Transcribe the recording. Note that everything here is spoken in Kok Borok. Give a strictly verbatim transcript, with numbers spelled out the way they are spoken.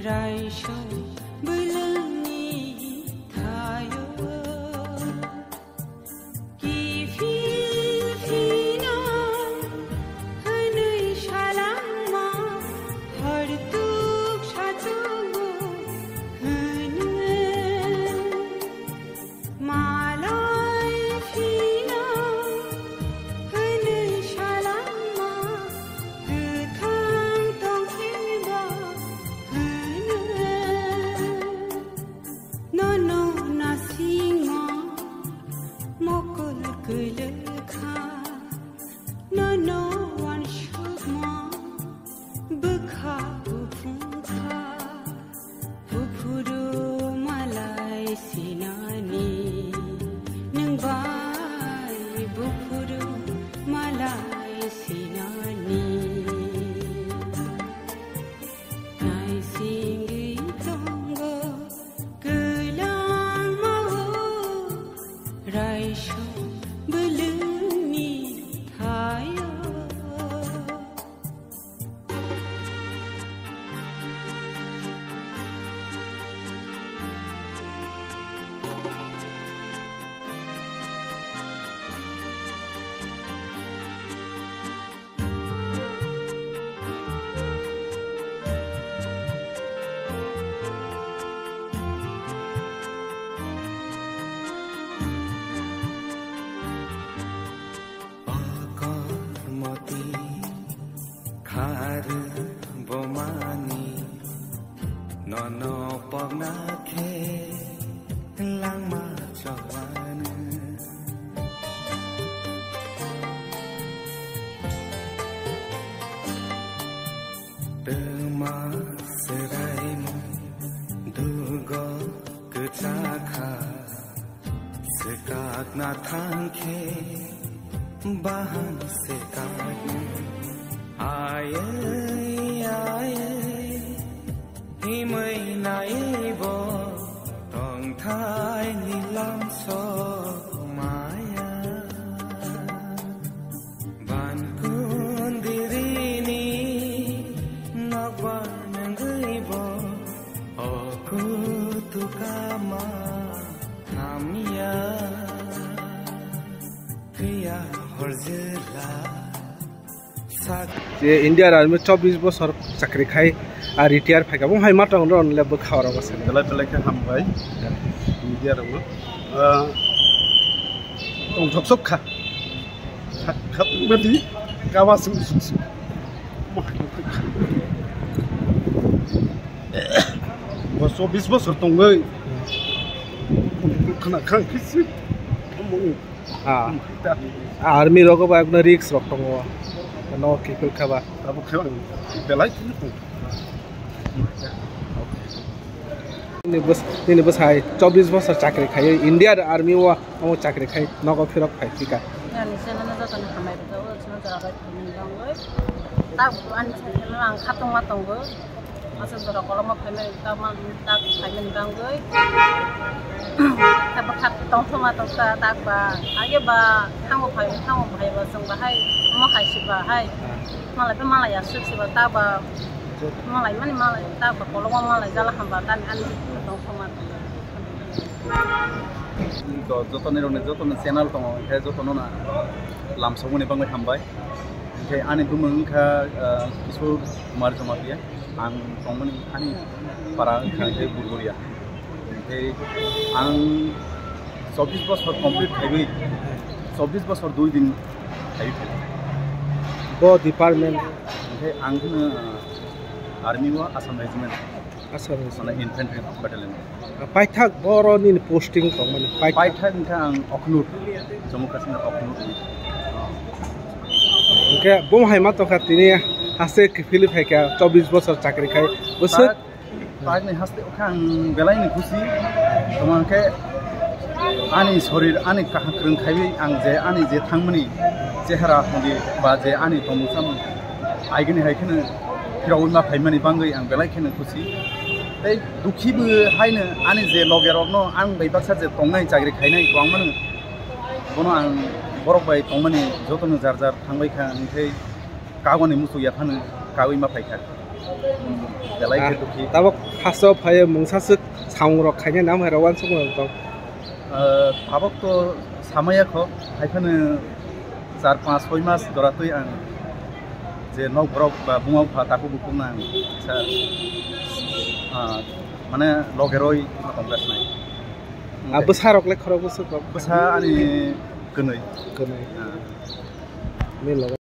Raisho bwlwngni thaio kiphil phino hwnwi salangma hortuk sachugo hwnwi. Malai phino hwnwi salangma, kwthang tongphilba hwnwi. Nono nasingma mokol kwlwkha, nono wansukma bwkha buphungkha. Buphuru malai sinani, nwng bai buphuru malai sinani. Naisingwi tongo kwlangma o raisho bwlwngni thaio. Akormoti khar bomani nono pogna khe langma chawanu. Twma swraimung dugo kwchakha. Swkakna thangkhe bahan swkakna. Ayai, ayai, himwi naibo tongthai nilam so maya. Bankundirini nokbar nangwi bo o kutukama hamya. Phiya horjila sak. Je India Army chobbish bosor chakri khai, a retire phaika. Bo hai matang ron le bwkha oro bwsani. Belai belai khe hambai. India rokno. Ah, tongthok sok kha. Kha-, kha-, mati, kawa sung sung sung. Bo chobbish bosor tongwi. Khana khang khisi. Ah. Army rogo ba ekno risk rok tongo. No kifil khaba. Abo khe belai khili tong. Nini bwsai chobbish bosor chakri khai India Army o. Omo chakri khai nogo phirok phai phika. Ani channel no jotono hambai rwjago, chwng jora bai phai mani bangwi. Tabuk ani channel no ang khatungma tongo. Aswk jora kolokma phai mani, tabuk phai mani bangwi. Tabuk khat tongthoma tongsa tak ba, age ba thango phai, thango phai ba chwng bahai omo hai si ba hai. Malai ba malai aswk si ba tak ba malai mani malai tak ba kolokma malai jala hamba tani ani tongthoma tongo. To joto nirokni jotono channel tongo, hwnkhe jotono na lamsokmani bagwi hambai. Hwnkhe ani bumung wngkha, ah, Kishore Kumar Jamatia. Ang tongmani ani para wngkha hwnkhe Burburia. Hwnkhe ang chobbish bosor complete khaiwi, chobbish bosor dui din khaiwi phai. Bo department? Hwnkhe ang kheno, ah, army o Assam Regiment. Assamese. Mane infantry battalion. Paithak boro nini posting tongmani? Paithak. Paithak wngkha ang Akhnur, Jammu Kashmir Akhnur. Hwnkhe bo hai ma tongkha tini haste kiphilwi phaikha chobbish bosor chakri khai. Bwswk. Paithak, paithakni haste wngkha ang belaini khusi. Tongma hwnkhe ani sorir, ani kaham kwrwng khaiwi ang je ani je thangmani chehara hwnwi ba je ani tongmung samung aigini hai kheno phirawi ma phaimani bangwi ang belai kheno khusi. Tei dukhibo haino ani je logerokno ang bai baksa je tongnai chakri khainai kwbangmano, bono ang borok bai tongmani jotono jar jar thangbai kha, hwnkhe kagoni muchuk yaphano kaui ma phaikha. Belai khe dukhi. Tabok hasteo phaiwi mungsa swk samung rok khainai nam hai rok uansukma tong. Ah, tabok to samaya kho, hai phano char panch soi mas jora twi ang je nok borok ba buma bupha takhuk bukhuk no ang sa, ah, mane logeroi tong jasnai. Ah, bwsa rok le khorok bwswk rok? Bwsa ani kwnwi. Kwnwi. Ah. Bini loge.